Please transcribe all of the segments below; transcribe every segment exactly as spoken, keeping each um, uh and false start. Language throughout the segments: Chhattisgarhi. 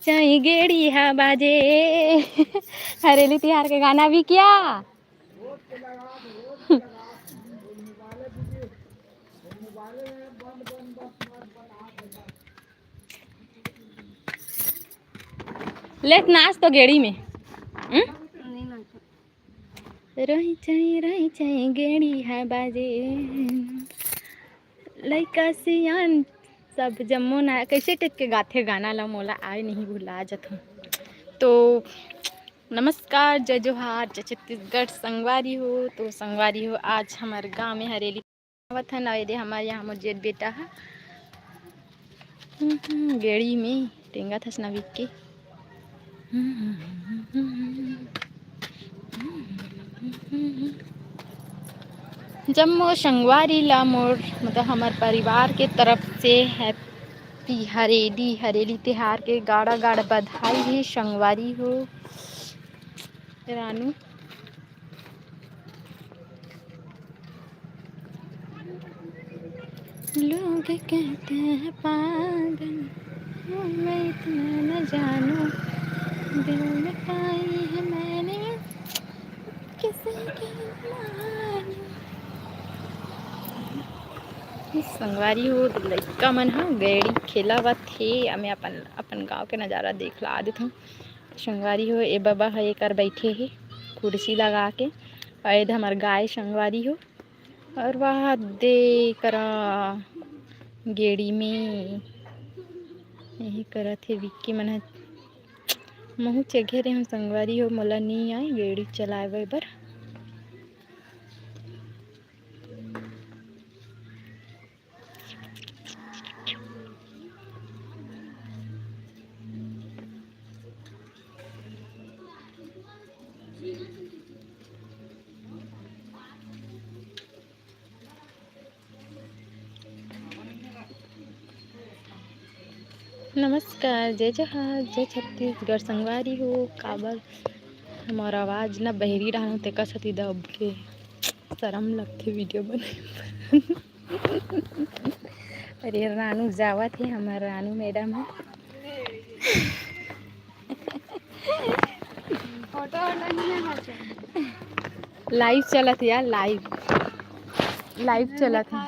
चई गेड़ी हा बाजे। हरेली तिहार के गाना भी क्या? लेट नाच तो गेड़ी में। हम्म? रोही चई, रोही चई, गेड़ी हा बाजे। लइका सियान सब जम्मो ना, कैसे टाइप के गाथे गाना ला, मोला आए नहीं, भुला जथों। तो नमस्कार, जय जोहार, जय छत्तीसगढ़ संगवारी हो। तो संगवारी हो, आज हमर गांव में हरेली आवत हन, अउ एदे हमर यहाँ मोर जेठ बेटा ह, हम्म, हम्म, गेड़ी में टेंगा थस नविक के। जम्मो संगवारी ला मोर, मतलब हमर परिवार के तरफ से हैप्पी हरेली, हरेली तिहार के गाड़ा गाड़ा बधाई हे संगवारी हो। रानू। लोग कहते हैं पागल, मैं इतना न जानू, दिल में पाई है मैंने किसी की मानू। संगवारी हो, लइका मन ह गेड़ी खेलावत हे। हमें अपन, अपन गांव के नजारा देखला देथन। संगवारी हो, ए बबा ह एकर बैठे हे कुर्सी लगा के, अउ एदे हमर गाय संगवारी हो, अउ वह दे करा गेड़ी में यही करत हे विक्की मन ह। महू चघे रेहूं संगवारी हो, मोला नी आए गेड़ी चलावे बर। नमस्कार, जय जोहार, जय छत्तीसगढ़ संगवारी हो। काबर हमर आवाज न बहिरी डाहन, तेकर सेती दब के शरम लगथे वीडियो बनाए बर। अरे रानू जावत हे, हमर रानू मैडम ह। फोटो वोटो नहीं है। लाइव चलत हे यार, लाइव, लाइव चलत हे।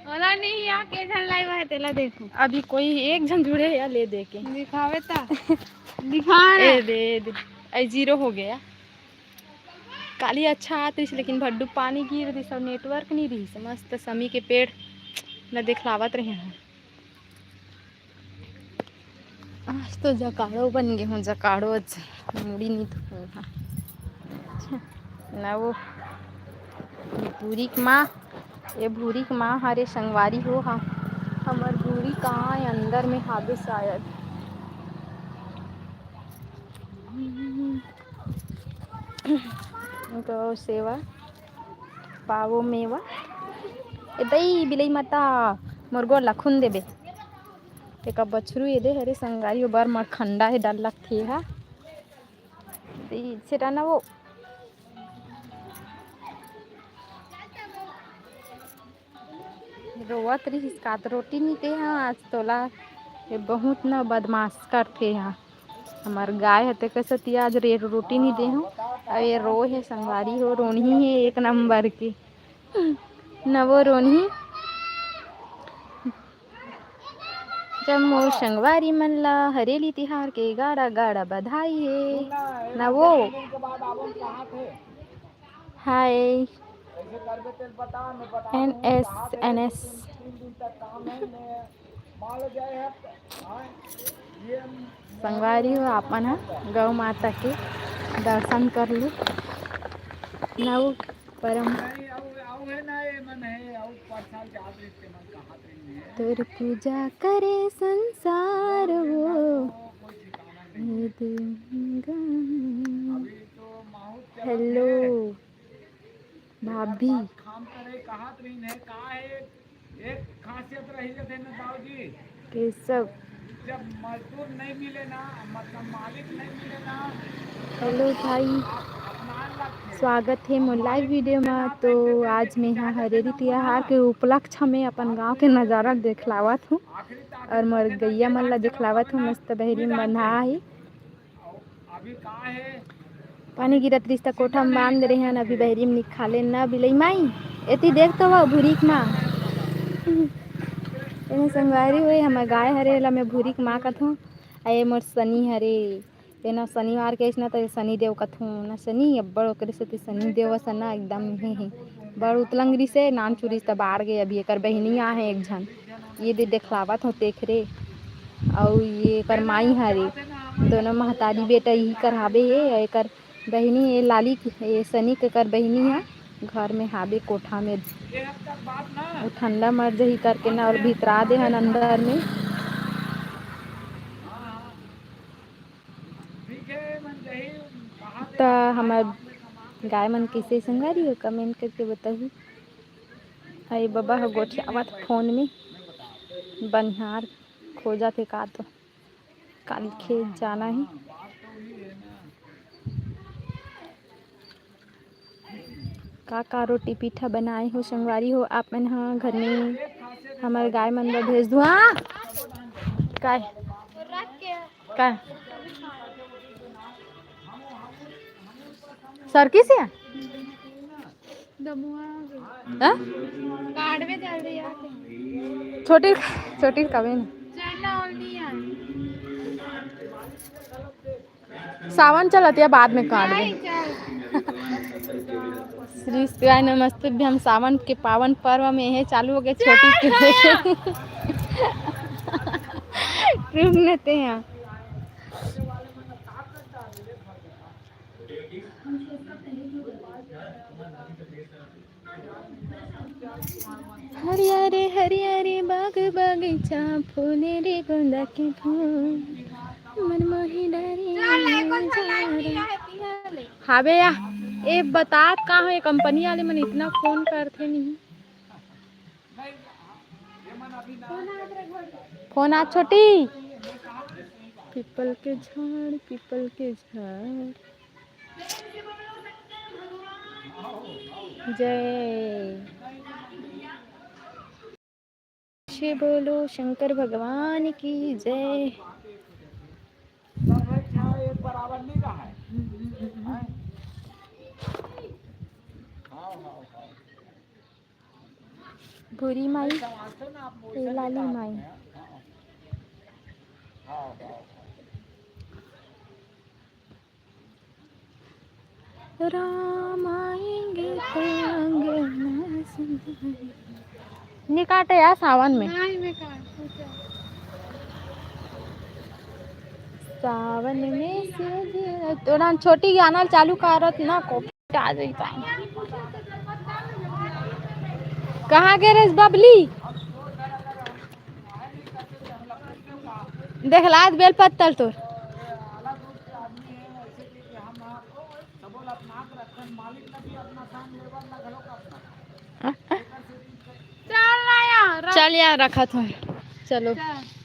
ओला नहीं, या के झन लाइव है, तेला देखो। अभी कोई एक झन जुड़े या ले दे के। दिखावे ता। दिखा ना। ए दे, ए दे। ए जीरो हो गया। काली अच्छा आत रहिस, लेकिन भड्डू पानी गिर दिस अउ नेटवर्क नहीं रहिस। मस्त समी के पेड़ न देखलावत रहे हैं। आज तो जकाड़ो बन गे हूँ, जकाड़ो आज मुड़ी नहीं तो हूँ। हाँ। अच्छा, ना वो भूरी के माँ, ये भूरी के माँ हरे संगवारी हो। हाँ, हमर भूरी कहाँ है, अंदर में हावे शायद। गौ सेवा पावो मेवा। ए दई बिलई माता, मोर गोड़ ला खून देबे। तेका बछरू ए दे हरे संगवारी, ओ बर मखंडा हे, डर लगथे हा। दई छेटा ना वो। रोवत रहिस का त रोटी नी दे हा आज तोला। ये बहुत न बदमाश करथे हा। हमर गाय ह तेकर सेती आज रे रोटी नी दे हूँ। अउ ये रो हे संगवारी हो, रोनही हे एक नंबर के। नवो रोनही। जम्मो संगवारी मन ला हरेली तिहार के गाड़ा गाड़ा बधाई हे। नवो। हाय। N S, N S. संगवारी हो, आपन ह गौ माता के दर्शन कर लू। नऊ परम। तोर पूजा करे संसार हो। हे दुर्गा। हेलो भाभी। काम करे कहत रहिन हे, का हे? एक खासियत रही जथे न दाऊ जी, केशव। जब मजदूर नहीं मिले ना, मतलब मालिक नहीं मिले ना, हेलो भाई। आप अपना स्वागत हे मोर live video म। तो आज मेंहा हरेली तिहार के उपलक्ष्य में अपन गांव के नजारा ल देखलावत हूँ और मोर गैया मन ला देखलावत हूँ। मस्त बहिरी म बंधा हे, पानी गिरत रिस त कोठा म बांध दे रेहेन। अभी बहिरी म निकाले न बिलई माई, एती देख तो वो भुरीक मा। एमे संगवारी होए, हमर गाय हरे, एला मैं भुरीक मा कथों। आ ये मोर सनी हरे, तेना शनिवार के अइसना त शनि देव कथों ना। शनि अब्बड़ ओकरे सेती शनि देव असन ना एकदम हे, हे। बड़ उतलंग रिसे, नान चुरिस त बाढ़ गे। अभी एकर बहिनी आहे एक झन, ये दे देखलावत हो तेखरे। अउ ये एकर माई हरे, दोनों महतारी बेटा यही कर हाबे हे। एकर बहिनी, ये लाली के, ये शनि के कर बहिनी ह घर में हाबे कोठा में। वो ठंडा मर जही करके ना, और भितरा दे हन अंदर में। त हमर गाय मन कइसे संगवारी हो, comment करके बताहू। अरे बबा ह गोठियावत फोन में, बनिहार खोजत हे का तो। काली खेत जाना हे। का का रोटी पीठा बनाए हो संगवारी हो आप मन ह? घर में हमर गाय मन ला भेज दू। हाँ, काय? काय? सरकी से? दमुआ हो गई। हाँ? काटवे जल्दी आके। छोटी, छोटी कवे ना। चढ़ना और नहीं आए। सावन चलत या, बाद में काटबे। नहीं, चल। श्री शिवाय नमस्तुभ्यं। सावन के पावन पर्व में हे चालू हो गए छोटी के। रुक लेते हैं। हरिया रे हरिया रे बाग बगीचा, फूले रे गोंदा के फूल, मन मोहे डारे। हाबे या, ए बतात का हो, ये कंपनी वाले मन इतना फोन करथे नहीं। फोन आ छोटी। पीपल के झाड़, पीपल के झाड़। जय श्री बोलो शंकर भगवान की जय। भूरी माई, ए लाली माई। राम आएंगे तो अंगना सजाएंगे। नहीं काटे यार सावन में। नहीं, मैं काट, तू चल। सावन में से भी तोरा छोटी गाना चालू करत ना, copy आ जाई पाए। कहाँ गे रेस बबली? देखलात बेल पत्तल तोर। चल ना यार, रख। चल यार, रखत हो। चलो। चल।